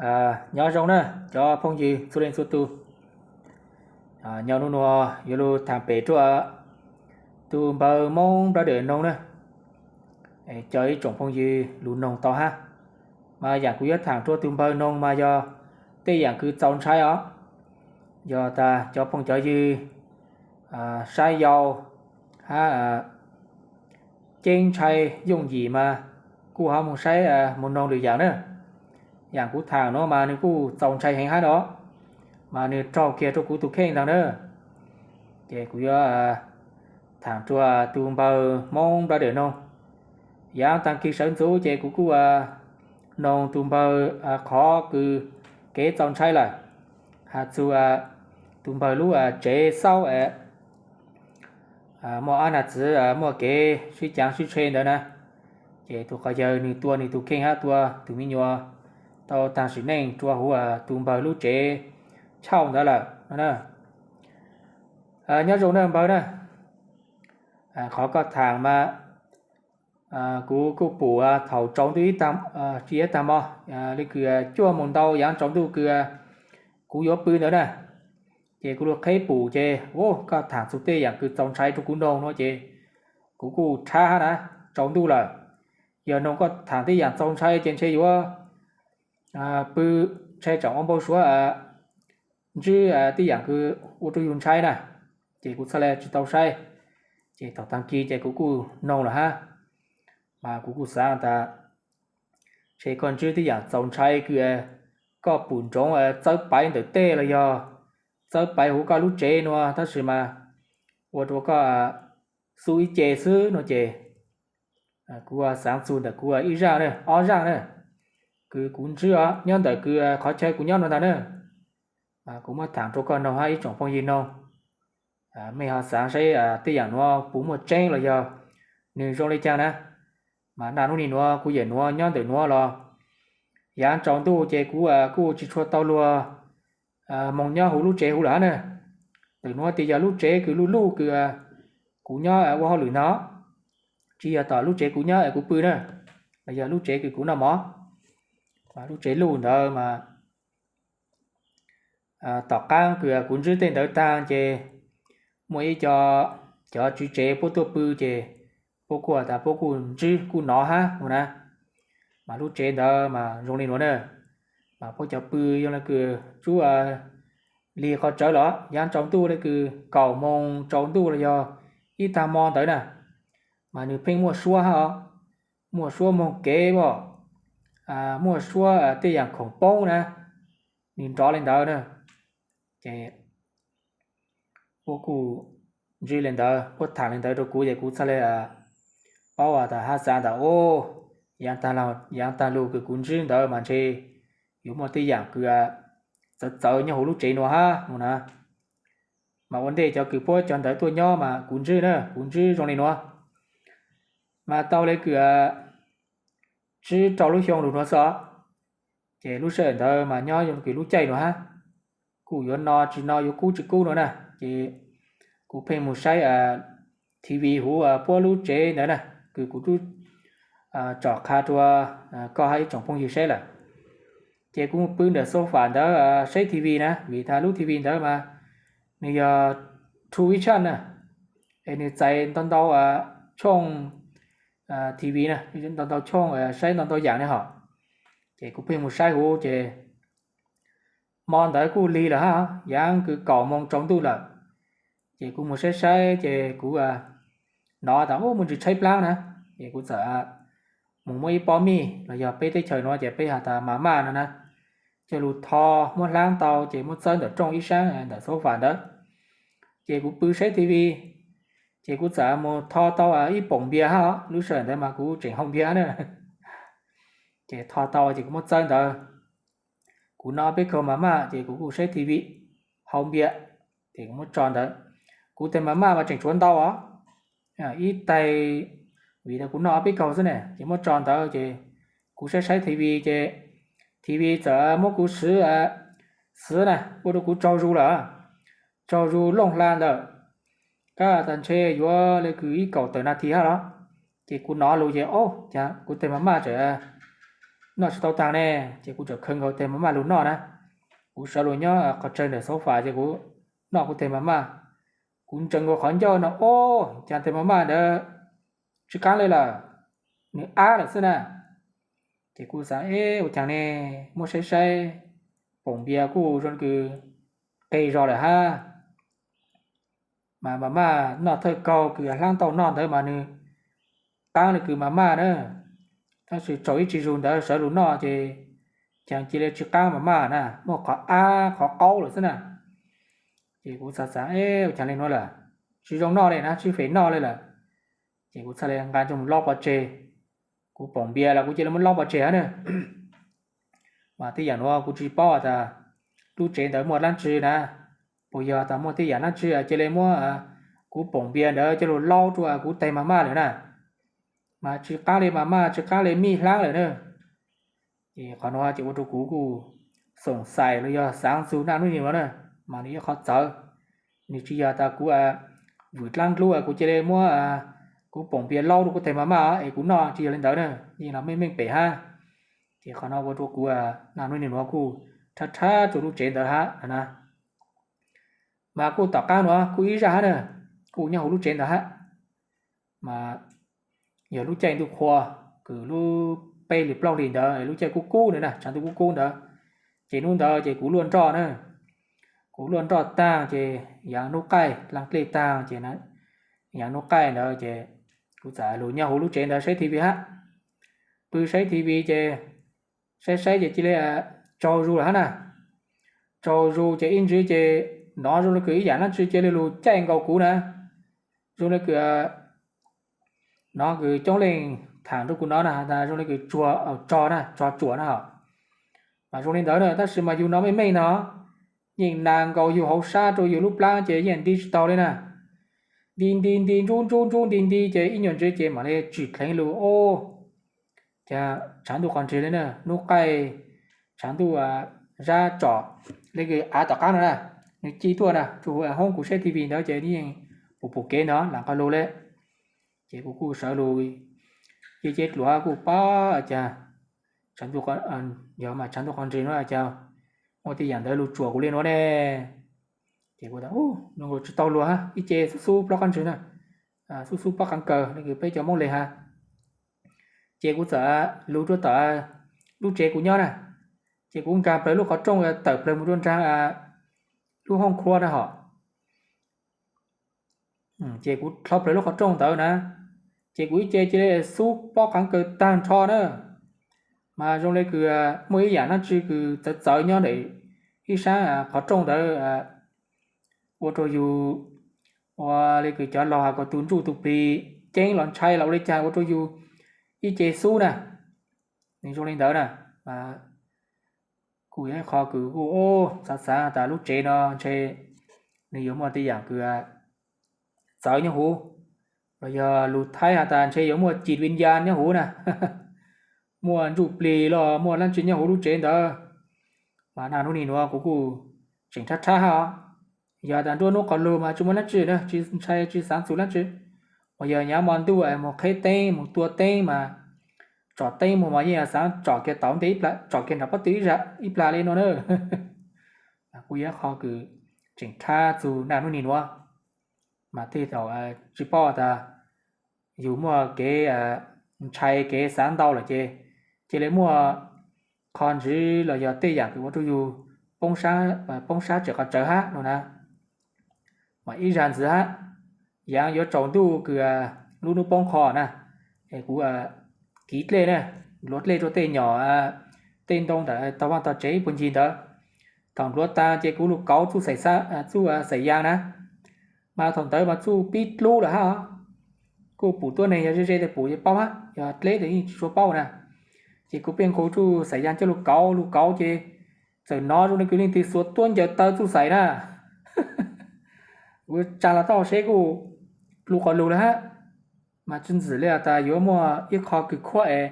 Nyob zoo na cov phooj ywg txhua leej txhua tus. Nyob nub nuav yuav lug thaam pem rua tus npawg Moob Brother Noog na, coj ib tsoom phooj ywg lug noog tau hab. Mas yaam kuv yuav thaam rua tus npawg noog mas yog tej yaam kws txaus ntshai os. Yog tas cov phooj cov ywg saib yau hab ceeb ntshai yooj yim mas kuj ho moog saib moog noog lwm yaam na. Yaam kuv thaam nuav mas nwg kuj txaus ntshai heev hab os, mas nwg raug kiag rua kuv tus kheej ntag na. Ces kuv yuav thaam rua tus npawg Moob Brother Noog. Yaav taag kig sawv ntxuv ces kuv kuj noog tus npawg qhov kws kev txaus ntshai lawm, has txug tus npawg lub tsev xauj muaj ob nam txiv muaj kev sib caav sib tshe ntawd na. Ces tus quas yawg nwg tua nwg tus kheej hab tua tus me nyuam tau taag sim neej rua huv tus npawg lub tsev chauj ntawd lawm no na. Nyob zoo na npawg na, qhov koj thaam mas kuv kuj pum thaum tsaus ntuj ib tag, tsis ib tag hmo, le kws cuaj moos ntau yaav tsaus ntuj kws kuv yuav pw ntawd na. Ces kuv lug qheb pum ces, koj thaam txug tej yaam kws txaus ntshai rua kuv noog nuav ces kuv kuj rhab hab na, tsaus ntuj lawm. Yog noog koj thaam tej yaam txaus ntshai ces ntshe yuav pw, ntshe tseem ua npau suav ntsib tej yaam kws ua rua yug ntshai na. Ces kuv txhaj le tsis tau saib. Ces thaum taag kis ces kuv kuj noog lawm hab, mas kuv kuj xaav tas ntshe koj ntsib tej yaam txaus ntshai kws koj pum ntsoov txawb paiv ntawm tej los yog txawb paiv huv koj lub tsev nuav tab sis mas ua rua koj xub ib ce xwb no ces kuv xaav txug ntawm kuv ib zaaj na, ob zaaj na, kws kuv ntsib os nyob ntawm kws qhov chaw kuv nyob nuav ntag na. Mas kuv muab thaam rua koj noog hab ib tsoom phooj ywg noog, mej ho xaav saib tej yaam nuav puas muaj tseeb los yog nwg zoo le caag na. Mas naj nub nim nuav kuv yawm nuav nyob ntawm nuav los yaav tsaus ntuj ces kuv kuj tsis tshua tau luag moog nyob huv lub tsev huv lawm hab na. Ntawm nuav tes yog lub tsev kws luj luj kws kuv nyob ua hauj lwm ntag, tsis yog tom lub tsev kuv nyob es kuv pw na, los yog lub tsev kws kuv noj mov. Mas lub tsev luj ntawd mas tom qaab kws kuv ntsib tej ntawd taag ces muaj ib co cov tswv tsev puab tuaj pw ces puab kuj tas puab kuj ntsib kuj nov hab mus na. Mas lub tsev ntawd mas zoo li nuav na, mas puab cov pw zoo le kws tsub lig qhov tsawv los yaav tsaus ntuj le kws kaum moos tsaus ntuj los yog ib tag hmo ntawd na, mas nwg pheej muaj suab hab os, muaj suab moog kev os, muaj suab tej yaam khoom poob na, nwg nrov le ntawd na. Ces puab kuj ntsib le ntawd, puab thaam le ntawd rua kuv ces kuv txhaj le paub tas hab xaav tas, yaav taag lug kws kuv ntsib ntawd mas ntshe yuav muaj tej yaam kws txawv txawv nyob huv lub tsev nuav hab mus na. Mas ua ntej cov kws puab cov ntawd tuaj nyob mas kuv ntsib na, kuv ntsib zoo li nuav. Mas tau le kws tsib rau lub xyoo lug nuav xwb os. Ces lub sij hawm ntawd mas nyob zoo kws lub caij nuav hab, kuj yuav no tsis no yuav kub tsis kub nuav na, ces kuv pheej mus saib TV huv puab lub tsev ntawd na, kws kuv tub tsom qha rua koj hab ib tsoom phooj ywg saib lawm. Ces kuv mus pw ntawm sofa ntawd saib TV na, vim tas lub TV ntawd mas nwg yog two vision na, es nwg txais ntau ntau tshooj TV na, ntau ntau tshooj saib ntau ntau yaam ne hom. Ces kuv pheej mus saib huv ces hmo ntawd kuj lig lawm hab, yaav kws kaum moos tsaus ntuj lawm. Ces kuv mus saib saib ces kuv nov tas ub muaj ntsis tshaib plab na, ces kuv txawm mus muab ib pob mij los yog peb teb chaws nuav ces peb has tas mas maj no na, coj lug tho, muab hlaab tau ces muab txawb ntawm rooj ib saab ntawm sofa ntawd. Ces kuv pw saib TV, ces kuv txawm mus tho tau ib poom npias hab, lub sij hawm ntawd mas kuv tseem hau npias na. Ces tho tau ces kuv muab txawb ntawd, kuv noj ob peb kaug mas maj ces kuv kuj saib TV, hau npias, ces kuv muab tso ntawd. Kuv tais mas maj mas tseem tshuav ntau os, ib tais, vim tas kuv noj ob peb kaug xwb ne, ces muab tso ntawd ces kuv saib saib TV ces TV txawm muab kuv xwb, xwb na ua rua kuv tsaug zug lawm, tsaug zug looj hla ntawm, kab tas ntshe yuav le kws ib kaum tawm nas this hab los, ces kuv nov lug ces o, cas kuv tais mas maj tseem noj tsis tau tag ne. Ces kuv txawm khaws nkaus tes ma maj lug noj na. Kuv sawv lug nyob qhov tsawg ntawm sofa ces kuv noj kuv tes ma maj. Kuv ntsaws nkaus qhov ncauj no, o, cas tes ma maj ntawd tsis qaab le lawm, nws ab lawm xwb na. Ces kuv xaav, e, ua caag ne, muab saib saib, poom npias kuj zoo li kws qeg zog lawm hab. Mas ma maj noj thawj kaug kws hlaab tau noj ntawd mas nws qaab li kws ma maj na. Tab sis tsaug ib tsig zug ntawd sawv lug noj ces caag cia li tsis qaab ma maj na, muaj qhov ab qhov qaub lawm xwb na. Ces kuv xav xav, e, ua caag le nuav lawm, tsis zoo noj le na, tsis fem noj le lawm. Ces kuv txhaj le nqa coj mus laub pov tseg. Kuv poom npias los kuv cia li muab laub pov tseg hab na. Mas tej yam nuav kuv tsis paub tas lub tsev ntawd muaj dlaab tsi na, puas yog tas muaj tej yam dlaab tsi cia li muab kuv poom npias ntawd coj lug laub rua kuv tes ma maj lawm na. Mas tsis qaab le ma maj, tsis qaab le mij hlaab lawm na. Ces qhov nuav ces ua rua kuv kuj xoom xais los yog xaav txug naj nub nim nuav na, mas nws ib qhov txawv. Nws tsis yog tas kuv vwm dlaab dlub kuv cia li muab kuv poom npias laub rua kuv tes ma maj es kuv noj, tsis yog le ntawd na, yeej los meej meej pem hab. Ces qhov no ua rua kuv naj nub nim nuav kuj rhab rhab rua lub tsev ntawd hab na. Mas kuj tom qaab nuav kuj ib zaj hab na, kuj nyob huv lub tsev ntawd hab. Mas yog lub caij ntuj qhua, kws lub peb hlis plaub hlis ntawd, lub caij kub kub ntawd na, tshav ntuj kub kub ntawd, ces nub ntawd ces kuv luaj nroj na. Kuv luaj nroj taag ces yaav nub qaij, laa dlej taag ces yaav nub qaij ntawd ces kuv txawm lug nyob huv lub tsev ntawd saib TV hab. Pw saib TV ces saib saib ces cia li tsaug zug lawm hab na. Tsaug zug ces ib ntsis ces nov zoo li kws ib yaam dlaab tsi cia li lug caij nkaus kuv na. Zoo li kws nov kws coob leej thaam rua kuv nov na, has tas zoo li kws tsuag, tsog na, tsog tsuam na hos. Mas zoo li ntawd na, tab sis mas yug nov meej meej no, yeej nas nkaus yug hauv sab rua yug lub plab ces yeej nti tsis taug li na. Nti nti nti ntsub ntsub ntsub nti nti ces ib nyuag ntsis ces mam li tsim dheev lug, o, cas tshav ntuj qhov nrig li na, nub qaij, tshav ntuj zab tsom li kws av tom qaab no na, nws ci tuaj na, rua huv hoob kuv saib TV ntawd ces yeej pum pum kev ntawd lam qhov lug le. Ces kuv kuj sawv lug, ces ces dluav kuj pab cas tshav ntuj, yog mas tshav ntuj qhov nrig no cas muaj tej yaam ntawd lug tsuam kuv li nuav ne. Ces kuv tas, nub tsis tau luag hab, ib ce xub xub plaub qaab ntswg na, xub xub pob qaav kaws li kws peb cov Moob le has. Ces kuv txawm lug rua tom lub tsev kuv nyob na, ces kuv nkag plawg lub qhov rooj tawm plawg mus rua nraag lub hoob khua na hos. Ces kuv dlhau plawg lub qhov rooj ntawd na, ces kuv ib ce cia li xub pob qaav kaws taag nrho na. Mas zoo li kws muaj ib yaam dlaab tsi kws txawv txawv nyob ntawm ib saab qhov rooj ntawd, ua rua yug ua li kws cov laug has kom tus ntsuj tus plig ceeb los ntshai los ua li cas ua rua yug ib ce xub na. Nws zoo li ntawd na, kuj yog ib qho kws kuj xav xav tas lub tsev no ntshe nws yuav muaj tej yaam kws txawv nyob huv, los yog lug Thaib has tas ntshe yuav muaj cim vin yas nyob huv na. Muaj ntsuj plig los muaj dlaab tsi nyob huv lub tsev ntawd. Mas naj nub nim nuav kuv kuj tseem rhab rhab hab os. Yog tas nruab nub qhov lug mas tsis muaj dlaab tsi na, tsis ntshai tsis xaav txug dlaab tsi. Uas yog nyaav mo ntuj moog qheb teeb moog tua teeb mas tsom teeb moog mas yeej xaav tsom kiag tau ntej ib plag, tsom kiag nram pob tw ib plag li no na. Kuj yog ib qho kws tseem rhab txug naj nub nim nuav. Mas tej thaum tsis paub tas yug muaj kev ntshai kev xaav ntau lawm ces cia li muaj qho ntswv los yog tej yaam kws ua rua yug poob sab tsem qhov tsawv hab no na. Mas ib zag ntxiv hab, yaav yuav tsaus ntuj kws lub nub poob qho na, es kuv kiv dlej na, nplhuav dlej rua tej nyom tej ntoo ntawm tog vaaj tog tsev ib puag ncig ntawd. Thaum nplhuav taag ces kuv lug kauv txuj xaim yaa na, mas thaum ntawd mas txuj pib dlub lawm hab. Kuj pum tuab neeg yog ze ze tas pum yeej paub hab, yog dleb tas yeej tsis tshua paub na. Ces kuv pheej nqus txuj xaim yaa coj lug kauv, lug kauv ces txawm nov zoo li kws leej twg xuas tuab ncaws taw txuj xaim na. Kuv tsaa los tau seb kuj dlub qhov lug lawm hab. Mas tsis ntxim li tas yuav muaj ib qho kws khuab es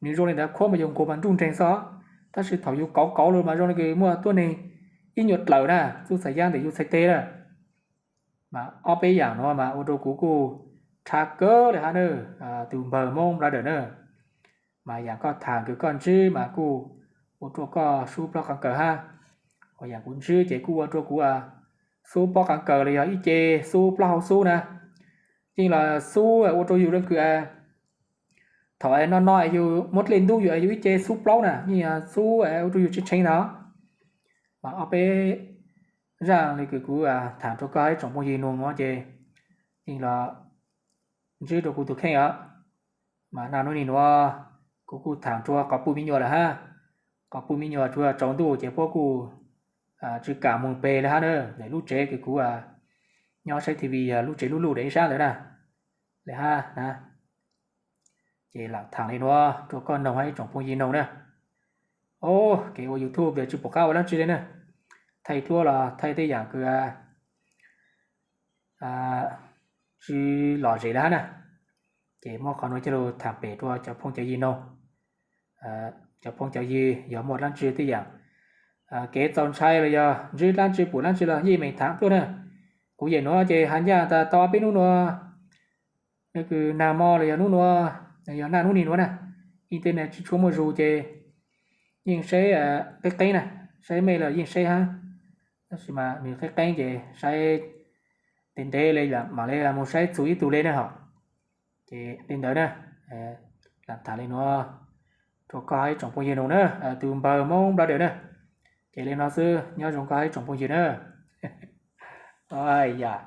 nws zoo li ntawd, khuab mas yug nqug mas nruj nreeg xwb, tab sis thaum yug kauv kauv lug mas zoo li kws muaj tuab neeg ib nyuag dlawm na, txuj xaim yaa ntawm yug txhais teg na. Mas ob peb yaam nuav mas ua rua kuv kuj rhab kawg li hab na, tus npawg Moob brother na. Mas yam koj tham kws koj ntsib mas kuj ua rua koj xub plaub qee kawm hab. Ho yam kuv ntsib ces kuj ua rua kuv xub plaub qee kawm los yog ib ce xub plaub hau xub na. Yeej los xub ua rua yus le kws thaum no no yus muab dlej ntub yus yus ib ce xub plaub na, yeej xub ua rua yus tshee tshee na. Mas ob peb zaaj le kws kuv tham rua koj ib tsoom phooj ywg nug nuav ces yeej los ntsib rua kuv tug kheej os. Mas naj nub nim nuav kuv kuj tham rua qhov puj me nyuam lawm hab. Qhov puj me nyuam tsuas tsaus ntuj ces puab kuj tsi kam moog peg le hab na. Ntawm lub tsev kws kuv nyob saib T V yog lub tsev luj luj ntawm ib sab ntawd na. Le hab na, ces lam tham le nuav rua koj noog hab ib tsoom phooj ywg noog na. O, kev ua YouTube tsi pum qab ua dlaab tsi le na. Thaij duab los thaij tej yaam kws tsi lom zem le hab na. Ces muab qhov nuav coj lug tham pem rua cov phooj cov ywg noog. Cov phooj cov ywg yog muaj dlaab tsi tej yaam kev txaus ntshai los yog ntsib dlaab tsi pum dlaab tsi los yeej meem tham tuaj na. Kuv yawm nuav ces has ncaaj tas tau ob peb nub nuav, le kws nag mo los yog nub nuav, yog naj nub nim nuav na, internet tsi tshua muaj zug ces yeej saib qeeb qeeb na, saib mej los yeej saib hab. Tab sis mas nwg qeeb qeeb ces saib ntev ntev le mam le moog saib txug ib tug le na hom. Ces le ntawd na, lam tham le nuav rua koj hab ib tsoom phooj ywg noog na, tug npawg Moob Nplog Dawm na. Ces le nuav xwb, nyob zoo koj hab ib tsoom phooj ywg na. Yam